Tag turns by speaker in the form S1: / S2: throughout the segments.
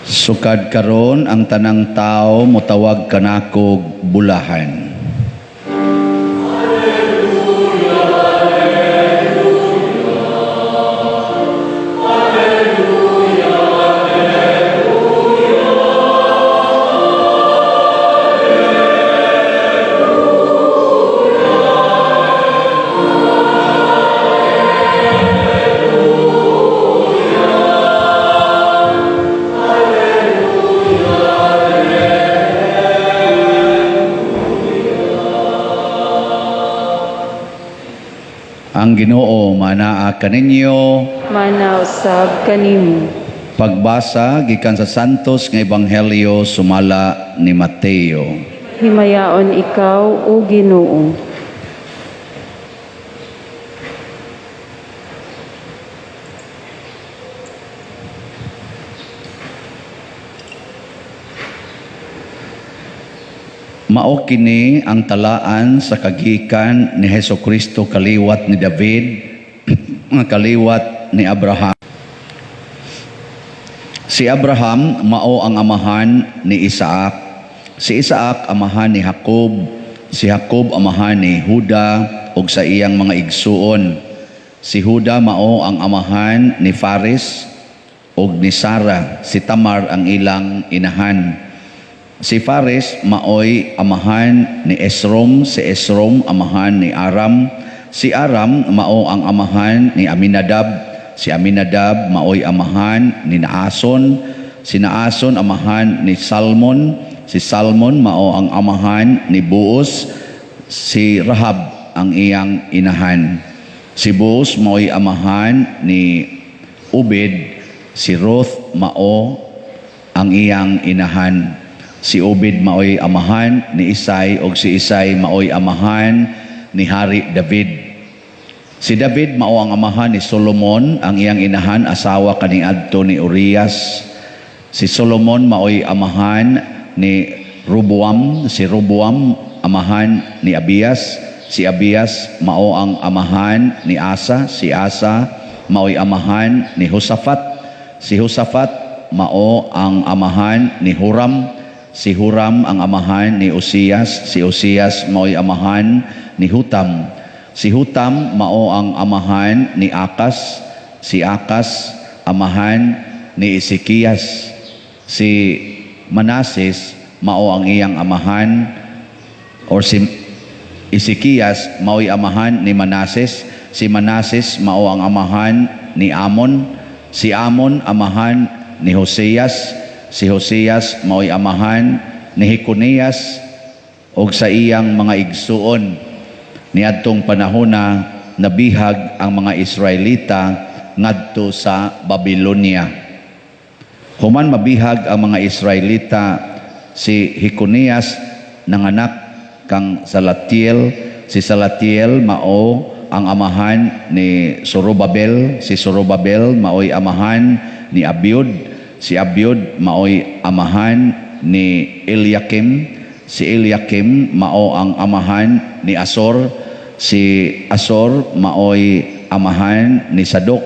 S1: Sukad karon ang tanang tao motawag kanakog bulahan. Ang Ginoo manaa kaninyo.
S2: Mana usab kanimo.
S1: Pagbasa gikan sa Santos nga Ebanghelyo sumala ni Mateo.
S2: Himayaon ikaw, o Ginoo.
S1: Mao kini ang talaan sa kagikan ni Hesukristo, kaliwat ni David, nga kaliwat ni Abraham. Si Abraham mao ang amahan ni Isaac. Si Isaac amahan ni Jacob, si Jacob amahan ni Huda ug sa iyang mga igsuon. Si Huda mao ang amahan ni Fares ug ni Sara, si Tamar ang ilang inahan. Si Fares maoy amahan ni Esrom, si Esrom amahan ni Aram, si Aram mao ang amahan ni Aminadab, si Aminadab maoy amahan ni Naason, si Naason amahan ni Salmon, si Salmon mao ang amahan ni Boaz, si Rahab ang iyang inahan. Si Boaz maoy amahan ni Obed, si Ruth mao ang iyang inahan. Si Obed maoy amahan ni Isai ug si Isai maoy amahan ni Hari David. Si David mao ang amahan ni Solomon, ang iyang inahan asawa kaniadto ni Urias. Si Solomon maoy amahan ni Roboam, si Roboam amahan ni Abias, si Abias mao ang amahan ni Asa, si Asa maoy amahan ni Josafat, si Josafat mao ang amahan ni Huram, si Huram ang amahan ni Osias, si Osias maoy amahan ni Hutam. Si Hutam mao ang amahan ni Akas, si Akas amahan ni Ezekias. Si Manases mao ang iyang amahan, or si Ezekias mao'y amahan ni Manases, si Manases mao ang amahan ni Amon, si Amon amahan ni Hoseas, si Hoseas mao'y amahan ni Heconias og sa iyang mga igsuon. Niadtong panahona nabihag ang mga Israelita ngadto sa Babylonia. Human mabihag ang mga Israelita, si Heconias nanganak kang Salatiel, si Salatiel mao ang amahan ni Zorobabel, si Zorobabel maoy amahan ni Abiud, si Abiud maoy amahan ni Eliakim, si Eliakim mao ang amahan ni Asor, si Asor maoy amahan ni Sadok,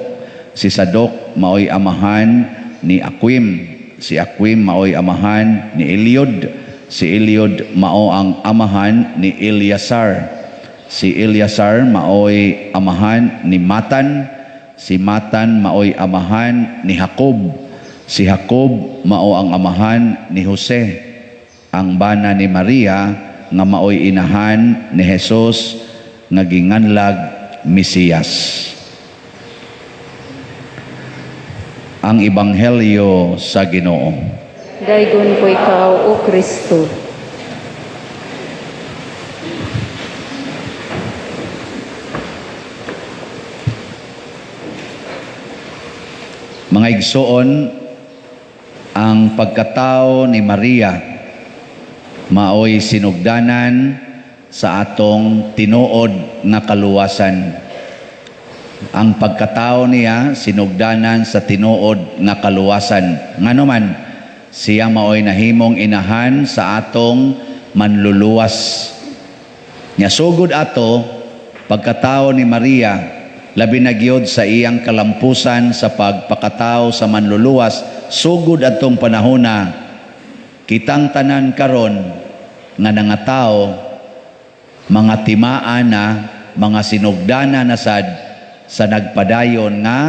S1: si Sadok maoy amahan ni Aquim, si Aquim maoy amahan ni Eliud, si Eliud mao ang amahan ni Eleazar, si Eleazar maoy amahan ni Matan, si Matan maoy amahan ni Jacob, si Jacob mao ang amahan ni Jose, ang bana ni Maria nga maoy inahan ni Jesus nga ginganlag Mesiyas. Ang Ebanghelyo sa Ginoo.
S2: Daygon ko ikaw, O Kristo.
S1: Mga igsoon, ang pagkatao ni Maria maoy sinugdanan sa atong tinuod nga kaluwasan. Ang pagkatao niya sinugdanan sa tinuod nga kaluwasan. Ngano man, siya maoy nahimong inahan sa atong manluluwas. Nya sugod ato pagkatao ni Maria, labi na gyud sa iyang kalampusan sa pagpakatao sa manluluwas. sugod atong panahona, kitang tanan karon nga nangatao, mga timaan na, mga sinugdana na sad sa nagpadayon nga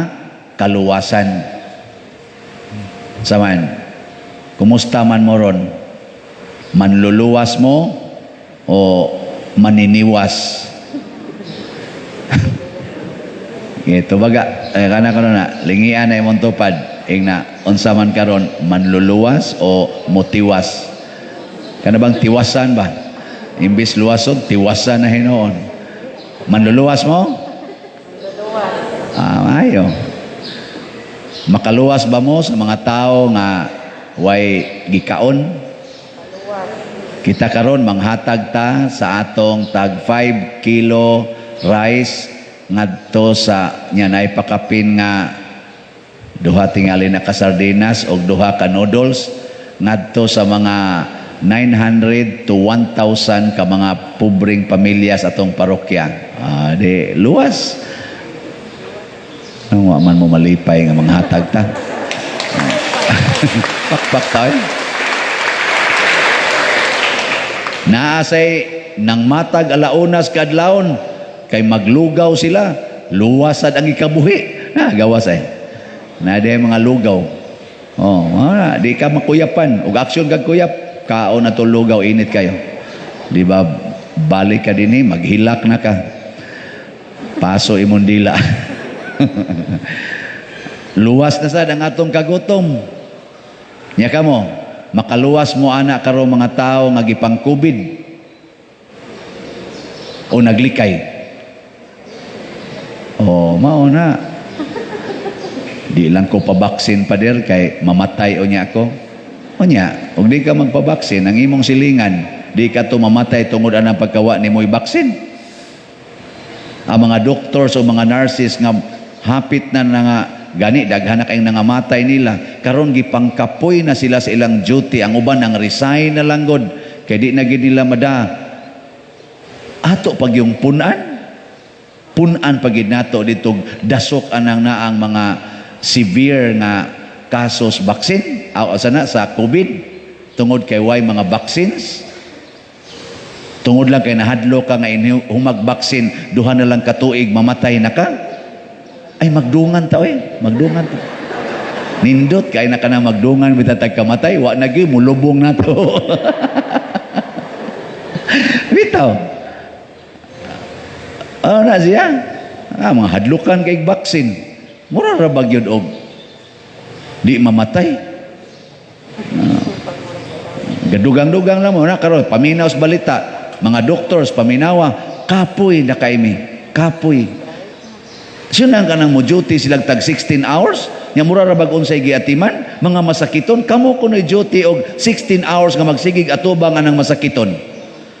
S1: kaluwasan. Saman, kumusta man mo ron? Manluluwas mo o maniniwas? Ito baga, eh, kana kono na, lingian na imong tupad. Ingna, unsa man karon, manluluwas o motiwas? Kana bang tiwasan ba? Imbis luwason, tiwasan na hinuon. Manluluwas mo? Ah, ayo. Makaluwas ba mo sa mga tao nga way gikaon? Kita karon manghatag ta sa atong tag 5 kilo rice ngadto sa nya nay pakapin nga duha tingali na ka sardinas og duha ka noodles ngadto sa mga 900 to 1,000 ka mga pobreng pamilya sa atong parokya. Ah, di luwas. Ano man mo malipay nga mga hatag ta? Pakpak tayo. Naasay nang matag alaunas kadlawon kay maglugaw sila, luwasad ang ikabuhi. Na gawas ay. Na di mga lugaw. Oh, wala, di ka makuyapan. Ug aksyon kag kuyap, kaon na to lugaw, init kayo. Di ba balik ka dinhi, maghilak na ka. Paso imong dila. Luwas na sad ang atong kagutom. Nya kamo, makaluwas mo ana karon mga tao nga gipang-COVID o naglikay. Oh, mao na. Di lang ko pabaksin, pader, kay mamatay o niya ako. O niya, ug di ka magpabaksin, ang imong silingan, di ka to mamatay tungod anang pagkawa nimoy baksin. Ang mga doctors o mga nurses nga hapit na nga gani daghan na kayong nangamatay nila karon, gipangkapoy na sila sa ilang duty. Ang uban nang resign na lang gud kay di na gid nila mada ato pag yung punan punan pag gid nato dito dasok anang naang mga severe nga kasos vaccine aw sana sa COVID tungod kay way mga vaccines, tungod lang kay nahadlo ka nga humag vaccine duha na lang katuig mamatay na ka. Ay, magdungan ta oy, magdungan ta. Nindot kay na ka na magdungan bitag kamatay, wa na gyud mulubong na to. Bitaw. Ah, na siya. Ah, mga hadlukan kay vaccine. Mura ra ba gyud og di mamatay? Ah. Gadugang-dugang lang mo na karon paminaw sa balita, mga doctors paminawa, kapoy na kay mi, kapoy. Sino ka nang mo duty silang tag 16 hours? Nya mura ra bag unsay giatiman, mga masakiton, kamo kuno'y duty og 16 hours nga magsigig atubang anang masakiton.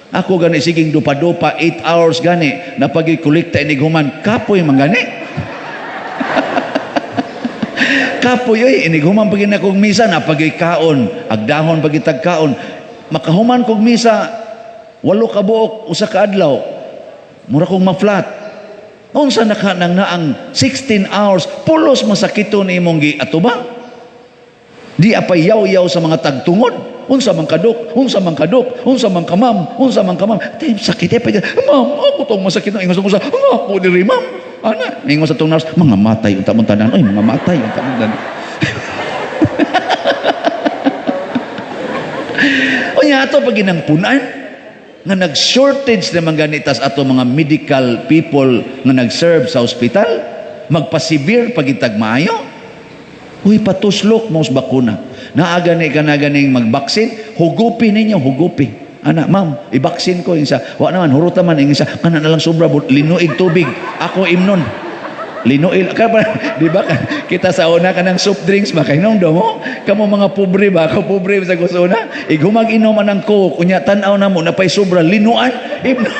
S1: Ako gani siging dupa-dupa 8 hours gani na pagi kolekta inig human, kapoy man gani. Kapoy oy, inig human pag na kog misa na pagi kaon, agdahon pagi tagkaon. Makahuman kog misa 8 ka buok usa ka adlaw. Mura kong ma-flat. Unsa na ka nang naang 16 hours pulos masakiton imong giatubang? Di apay yaw-yaw sa mga tagtungod. Unsa man kadok, unsa man kadok, unsa man kamam, unsa man kamam. Tay sakit eh pa. Ma'am, ako tong masakit na ingon sa ako diri, ma'am. Ana, ingon sa tong nurse, mga matay unta mong tanan. Oy, mga matay unta mong tanan. Unya ato pag ginangpunan nga nag-shortage naman ganitas ato mga medical people nga nag-serve sa ospital, magpa-severe pagitag maayo. Uy, patuslok mo sa bakuna. Naa gani ka na ganing magbaksin, hugupi ninyo, hugupi. Ana, ma'am, ibaksin ko. Yung sa, wa naman, huruta man. Yung sa, kana na lang sobra, linuig tubig. Ako imnon. Linuil. Ka pa, di ba? Kita sa una ka ng soft drinks ba? Kainom daw mo? Kamo mga pobre ba? Ako pobre sa gusto una. Igumag inom ang Coke. Unya, tanaw na mo, napay sobra, linuan. Imnon.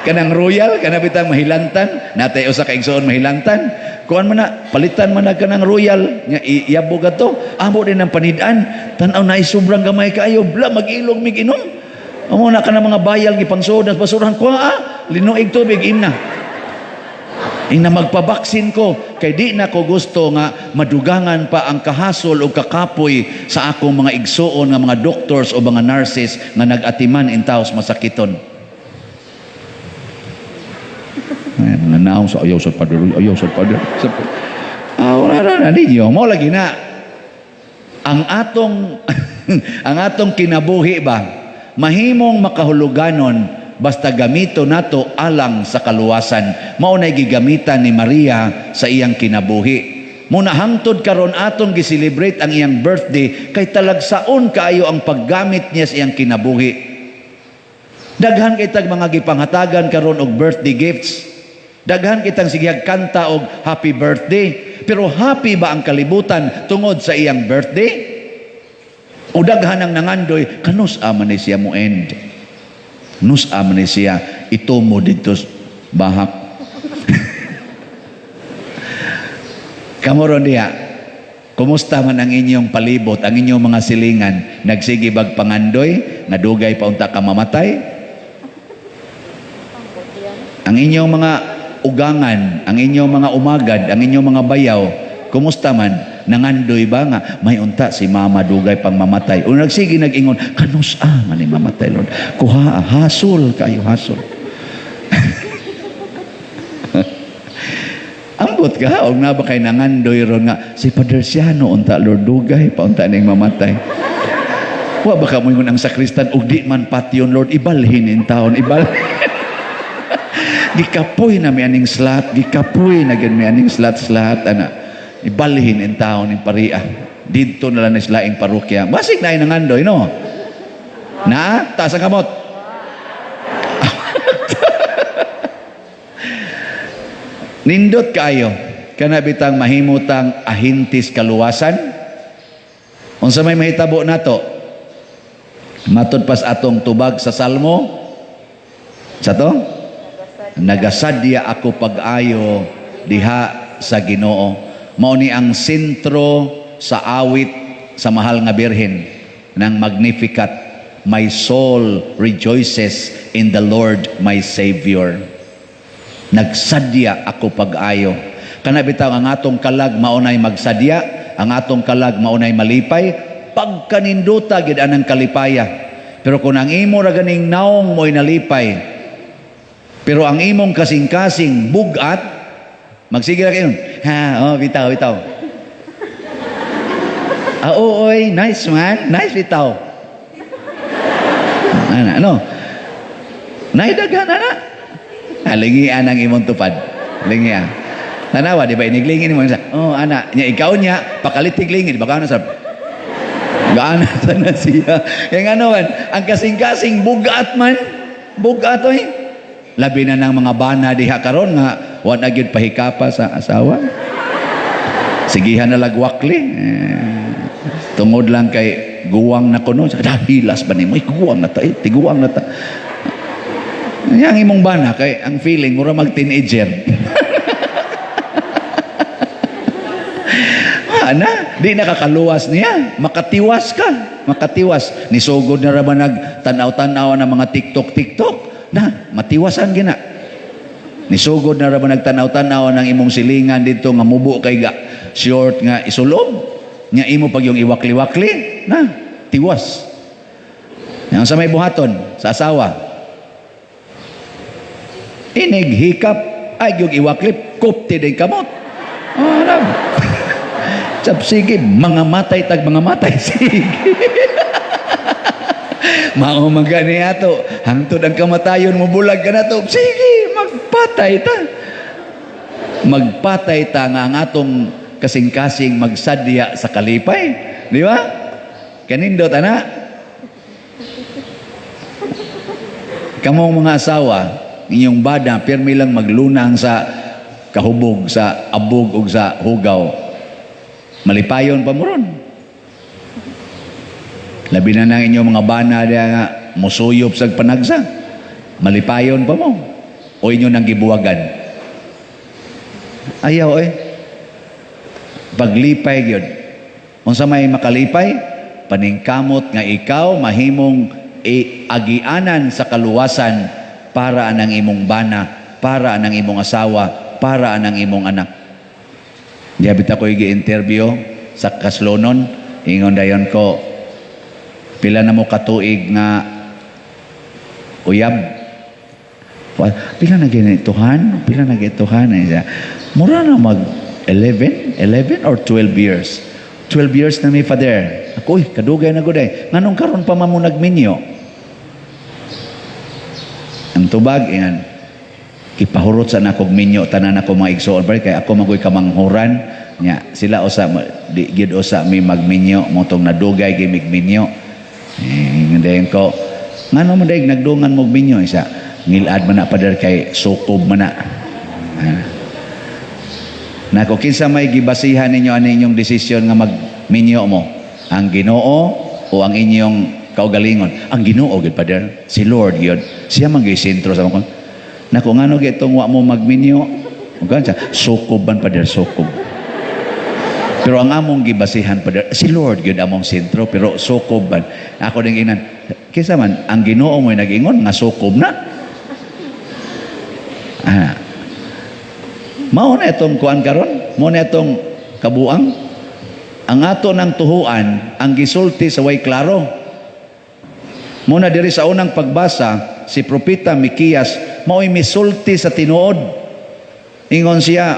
S1: Kanang Royal, kanang bitang mahilantan, natay usa ka igsoon mahilantan. Kuan man na, palitan man na kanang Royal, nya iyabog ato. Amo din ang panidan. Tan-aw na sobrang gamay kaayo, bla mag-ilog mig inom. Amo na kanang mga bayal gipangsuod sa basurahan kuha ah, linuig tubig imna. Ina magpabaksin ko kay di na ko gusto nga madugangan pa ang kahasol o kakapoy sa akong mga igsuon nga mga doctors o mga nurses nga nag-atiman intaws masakiton. Ay, mga naong sa ayaw sa padre, ayaw sa padre. Sa, ah, wala na ninyo. Mao lagi na. Ang atong kinabuhi ba mahimong makahuluganon basta gamito nato alang sa kaluwasan. Mao nay gigamitan ni Maria sa iyang kinabuhi. Muna hangtod karon atong gi-celebrate ang iyang birthday kay talagsaon kaayo ang paggamit niya sa iyang kinabuhi. Daghan kitag mga gipanghatagan karon og birthday gifts. Daghan kitang sigihag kanta og happy birthday. Pero happy ba ang kalibutan tungod sa iyang birthday? O daghan ang nangandoy, kanus man ni siya mo end? Nus man ni siya ito mo dito bahak. Kamo ron diha, kumusta man ang inyong palibot, ang inyong mga silingan? Nagsige bag pangandoy, nadugay pa unta ka mamatay? Ang inyong mga ugangan, ang inyong mga umagad, ang inyong mga bayaw, kumusta man? Nangandoy ba nga may unta si mama dugay pang mamatay? O nagsige nag-ingon, kanus ah man ni mamatay, Lord? Kuha, hasol kayo, hasol. Ambot ka, og na ba kay nangandoy ron nga si Padre Siano unta, Lord, dugay pa unta ning mamatay? Wa ba ka moingon ang sakristan, og di man patyon, Lord, ibalhin in taon, ibal. Gikapoy na mi aning slat, gikapoy na gyud mi aning slat-slat ana. Ibalhin in taon ning paria. Didto na lang ni laing parokya. Basig na nangandoy, no? Na, taas ang kamot. Nindot kaayo kana bitang mahimutang ahintis kaluwasan. Unsa may mahitabo nato? Matud pas atong tubag sa Salmo. Sa to? Nagasadya ako pag-ayo diha sa Ginoo. Mao ni ang sentro sa awit sa mahal nga Birhen ng Magnificat. My soul rejoices in the Lord my Savior. Nagsadya ako pag-ayo. Kana bitaw ang atong kalag maunay magsadya, ang atong kalag maunay malipay, pagkaninduta gid anang kalipaya. Pero kung ang imo ra ganing naong mo'y nalipay, pero ang imong kasing-kasing bugat, magsige ra kayo. Ha, oh, bitaw, bitaw. Ah, oo, oy, nice man, nice bitaw. Ana, ano? Naidaghan ana. Alingian ang imong tupad. Lingian. Tanawa, di ba iniglingin mo? Oh, ana, nya ikaw niya, pakalitig lingin, baka ano sa gaana sa na siya. Yang ano man, ang kasing-kasing bugat man, bugat oy. Labi na ng mga bana diha karon nga wa na gyud pahikapa sa asawa. Sigihan na lagwakli. Eh, tungod lang kay guwang na kuno, hilas ba nimo? Guwang na ta, eh, tiguang na ta. Yang imong bana kay ang feeling mura mag teenager. Ana, di nakakaluwas niya. Makatiwas ka. Makatiwas. Nisugod na ra ba nagtanaw-tanaw ng mga TikTok, TikTok? Na, matiwasan gina. Nisugod na ra ba nagtanaw-tanaw ng imong silingan dito nga mubo kay ga short nga isulob? Nga imo pag yung iwakli-wakli? Na, tiwas. Yang sa may buhaton, sa asawa. Inig hikap, ay yung iwakli, kupti din kamot. Oh, alam. Sab, sige, mga matay tag mga matay. Sige. Mao man gani ato. Hangtod ang kamatayon mo bulag ka na to. Sige, magpatay ta. Magpatay ta nga ang atong kasing-kasing magsadya sa kalipay. Di ba? Kanindot, ana. Kamong mga asawa, inyong bada, pirmi lang maglunang sa kahubog, sa abog o sa hugaw. Malipayon pa mo ron. Labi na nang inyong mga bana diya nga, musuyop sa panagsa. Malipayon pa mo. O inyo nang gibuwagan. Ayaw eh. Paglipay gyud. Unsa may makalipay? Paningkamot nga ikaw mahimong agianan sa kaluwasan para anang imong bana, para anang imong asawa, para anang imong anak. Diabit ako gi-interview sa Kaslonon, ingon dayon ko, "Pila na mo katuig nga uyab?" "Pila na ganituhan? Pila na ganituhan?" Ay siya, "Mura na mag 11, 11 or 12 years. 12 years na mi, Father." Ako, "Uy, kadugay na gud ay. Nganong karon pa man mo nagminyo?" Ang tubag, yan, "Kipahurot sa nakog minyo tanan ako mga igsoon pare kay ako magoy kamanghuran nya sila usa di gyud usa mi magminyo mao tong nadugay gyud minyo." Eh, dayon ko, "Ngano mo dayeg nagdungan mo minyo?" Isa, "Ngilad man na, Pader, kay sukob man na." Ah. Nako, kinsa may gibasihan ninyo ani inyong desisyon nga magminyo mo? Ang Ginoo o ang inyong kaugalingon? "Ang Ginoo gyud, Pader, si Lord gyud. Siya man gyud sentro sa mga." Nako, "Ngano gyud itong wa mo magminyo?" Ug siya, "Sukob man, Pader, sukob. Pero ang among gibasihan, Pader, si Lord gyud among sentro, pero sukob man." Ako ding inan, "Kisa man, ang Ginoo mo'y nag-ingon nga sukob na." Ah. Mao na itong kuan karon, mao na itong kabuang. Ang ato ng tuhuan, ang gisulti sa way klaro. Muna diri sa unang pagbasa, si Propeta Mikiyas mao'y misulti sa tinuod. Ingon siya,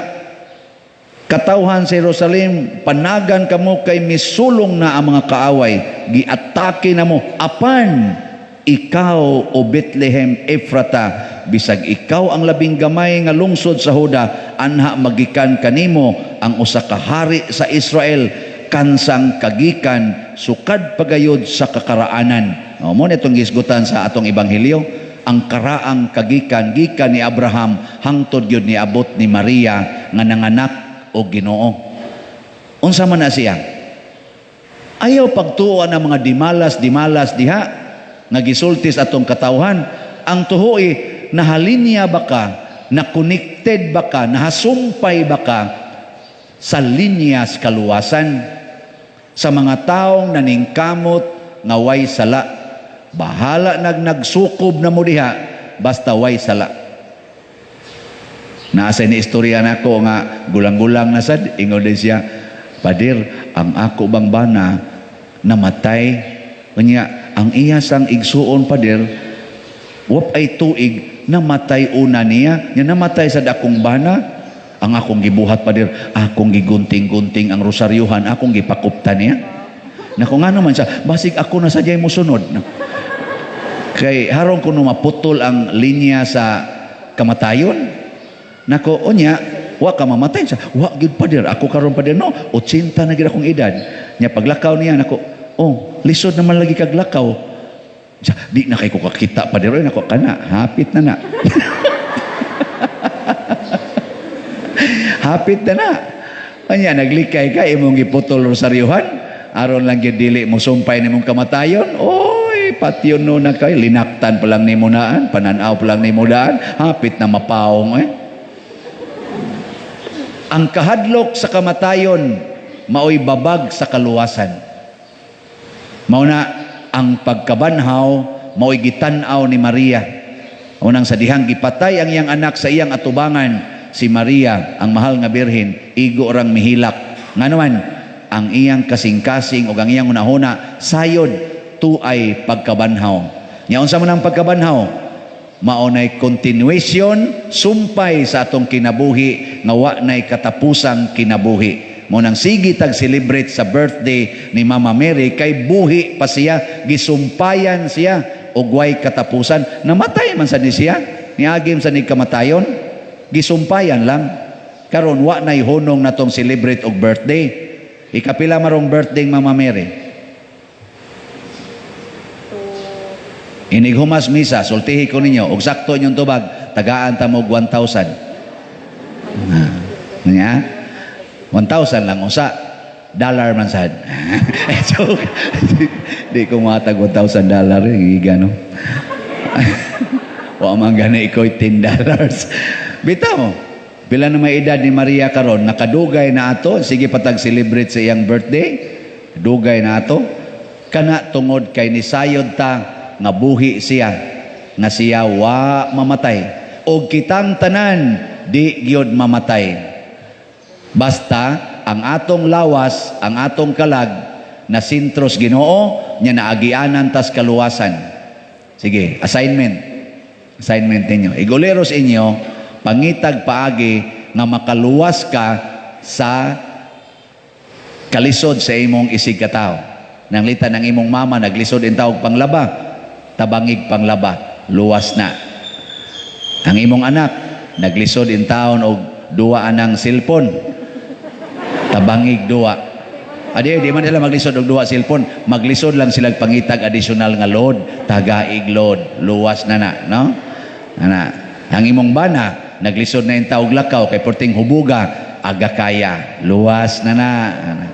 S1: "Katawhan sa Jerusalem, panagan kamo kay misulong na ang mga kaaway, giatake na mo. Apan ikaw, o Bethlehem Ephrata, bisag ikaw ang labing gamay nga lungsod sa Huda, anha magikan kanimo ang usa ka hari sa Israel, kansang kagikan sukad pagayod sa kakaraanan." O, mao na itong gisgutan sa atong ebanghelyo, ang karaang kagikan gikan ni Abraham hangtod gyud niabot ni Maria nga nanganak og Ginoo. Unsa man na siya? Ayaw pagtuo ang mga dimalas dimalas diha nga gisulti sa atong katawhan. Ang tuoi, nahalinya ba ka, na connected ba ka, nahasumpay ba ka sa linyas kaluwasan sa mga taong naningkamot nga way sala? Bahala nagsukob na mo diha, basta way sala. Naasa ni istorya nako nga gulang-gulang na sad, ingon din siya, "Pader, ang ako bang bana namatay. Unya, ang iya sang igsuon, Pader, wap ay tuig, namatay una niya. Nya namatay sa akong bana. Ang akong gibuhat, Pader, akong gigunting-gunting ang rosaryuhan, akong gipakupta niya." Nako, "Nga naman siya?" "Basig ako na sadya'y musunod. Kay harong ko no maputol ang linya sa kamatayon." Nako, "Unya, wa ka mamatay?" Siya, "Wa gyud, Pader. Ako karon, Pader, no, 80 na gyud akong edad." Nya paglakaw niya, nako, "Oh, lisod naman lagi kag lakaw." Siya, "Di na kay ko kakita, Pader." "Oy, nako, kana, hapit na na. Hapit na na. Anya, naglikay ka, imong giputol rosaryuhan, aron lang gyud dili mo sumpay nimong kamatayon. Oy, patyon no na kay, linaktan pa lang nimo naan, pananaw pa lang nimo daan, hapit na mapaong eh." Ang kahadlok sa kamatayon, maoy babag sa kaluwasan. Mao na ang pagkabanhaw, maoy gitan-aw ni Maria. Unang sa dihang gipatay ang iyang anak sa iyang atubangan, si Maria, ang mahal nga birhen, igo rang mihilak. Ngano man, ang iyang kasing-kasing o ang iyang hunahuna, sayod tuay pagkabanhaw. Nya unsa man ang pagkabanhaw? Mao nay continuation, sumpay sa atong kinabuhi nga wa nay katapusang kinabuhi. Mao nang sige tag celebrate sa birthday ni Mama Mary kay buhi pa siya, gisumpayan siya og way katapusan. Namatay man sa ni siya, niagim sa ni kamatayon, gisumpayan lang. Karon wa nay hunong natong celebrate og birthday. Ikapila marong birthday Mama Mary? Inig humas misa, sultihi ko ninyo, og sakto inyong tubag, tagaan ta mo og 1,000. Ah, nya? 1,000 lang usa. Dollar man sad. Eh, joke. Di ko matag $1,000 eh, giga no. Wa man gani iko'y $10. Bitaw mo. Pila na may edad ni Maria karon, nakadugay na ato, sige patag celebrate sa iyang birthday. Dugay na ato. Kana tungod kay nisayod ta nga buhi siya, nga siya wa mamatay. Og kitang tanan Di gyud mamatay. Basta ang atong lawas, ang atong kalag na sentro sa Ginoo nya naagianan tas kaluwasan. Sige, assignment. Assignment ninyo. Iguleros inyo, pangitag paagi nga makaluwas ka sa kalisod sa imong isig katawo. Nanglitan ng imong mama, naglisod in tawag panglaba, tabangig panglaba, luwas na. Ang imong anak, naglisod in taon og duwa anang cellphone, tabangig duwa. Adi, di man sila maglisod og duwa cellphone, maglisod lang sila pangitag additional nga load, tagaig load, luwas na na, no? Ana, ang imong bana, naglisod na yung tawag lakaw kay porting hubuga, aga kaya, luwas na na. Ana.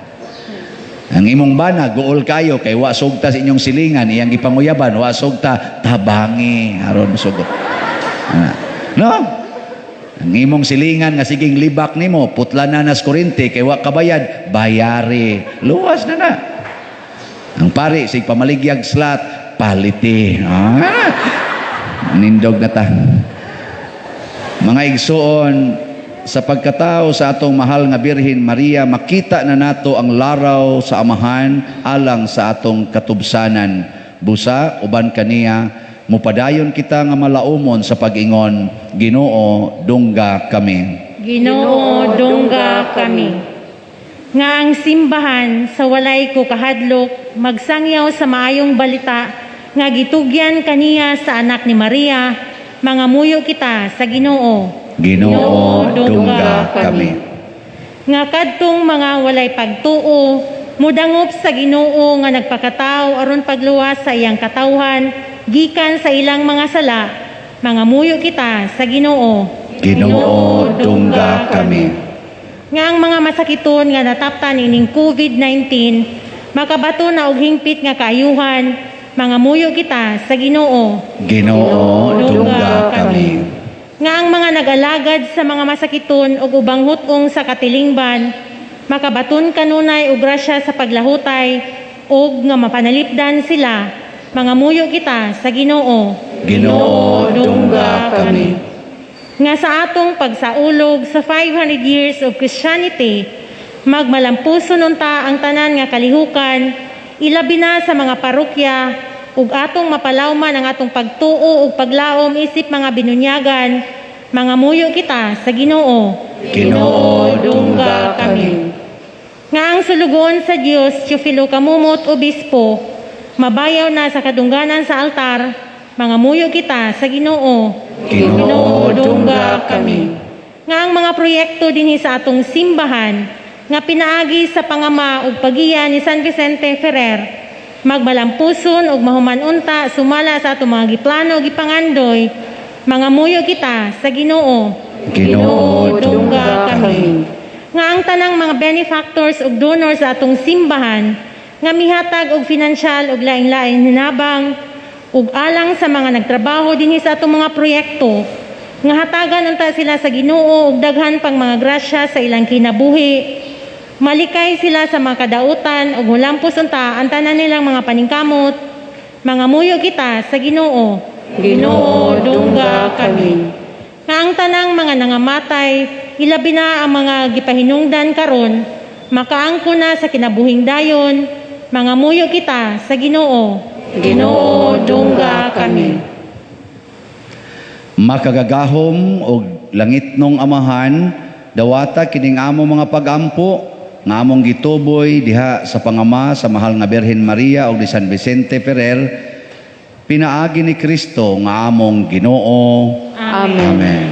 S1: Ang imong bana, guol kayo kay wa sugta sa inyong silingan, iyang gipanguyaban, wa sugta, tabangi aron sugot. Ana. No? Ang imong silingan nga siging libak nimo, putla na nas kuryente kay wa kabayad, bayari. Luwas na na. Ang pari sig pamaligyag slot, paliti. Ah, nindog na ta. Mga igsuon, sa pagkatao sa atong mahal nga Birhen Maria, makita na nato ang laraw sa Amahan alang sa atong katubsanan. Busa, uban kaniya, mupadayon kita nga malaumon sa pag-ingon, "Ginoo, dungga kami."
S3: Ginoo, dungga kami. Nga ang simbahan sa walay ko kahadlok magsangyaw sa maayong balita nga gitugyan kaniya sa anak ni Maria, mangamuyo kita sa Ginoo.
S1: Ginoo, dungga kami.
S3: Nga kadtong mga walay pagtuo mudangop sa Ginoo nga nagpakatao aron pagluwas sa iyang katawhan gikan sa ilang mga sala, mangamuyo kita sa Ginoo.
S1: Ginoo, dungga kami.
S3: Nga ang mga masakiton nga nataptan ining COVID-19 makabato na og hingpit nga kaayuhan, mangamuyo kita sa Ginoo.
S1: Ginoo, dungga kami.
S3: Nga ang mga nag-alagad sa mga masakiton ug ubang hut-ong sa katilingban makabaton kanunay og grasya sa paglahutay ug nga mapanalipdan sila, mangamuyo kita sa Ginoo.
S1: Ginoo, dungga kami.
S3: Nga sa atong pagsaulog sa 500 years of Christianity, magmalampuson unta ang tanan nga kalihukan, ilabi na sa mga parokya, ug atong mapalawman ang atong pagtuo ug paglaom isip mga binunyagan, mangamuyo kita sa Ginoo.
S1: Ginoo, dungga kami.
S3: Nga ang sulugoon sa Dios, Teofilo Camomot, Obispo, mabayaw na sa kadungganan sa altar, mangamuyo kita sa Ginoo.
S1: Ginoo, dungga kami.
S3: Nga ang mga proyekto dinhi sa atong simbahan nga pinaagi sa pangama ug pagiya ni San Vicente Ferrer magmalampuson ug mahuman unta sumala sa atong mga giplano ug gipangandoy, mangamuyo kita sa Ginoo.
S1: Ginoo, dungga kami.
S3: Nga ang tanang mga benefactors ug donors sa atong simbahan nga mihatag og finansyal ug lain-lain hinabang ug alang sa mga nagtrabaho dinhi sa atong mga proyekto, nga hatagan unta sila sa Ginoo og daghan pang mga grasya sa ilang kinabuhi, malikay sila sa mga kadautan ug hulampos unta ang tanan nilang mga paningkamot, mangamuyo kita sa Ginoo.
S2: Ginoo, dungga kami.
S3: Nga ang tanang mga nangamatay, ilabi na ang mga gipahinungdan karon, makaangko na sa kinabuhing dayon, mangamuyo kita sa Ginoo.
S2: Ginoo, dungga kami.
S1: Makagagahom og langitnong Amahan, dawata kining amo mga pagampo nga among gituboy diha sa pangama sa mahal nga Birhen Maria og ni San Vicente Ferrer pinaagi ni Kristo nga among Ginoo.
S2: Amen.
S1: Amen.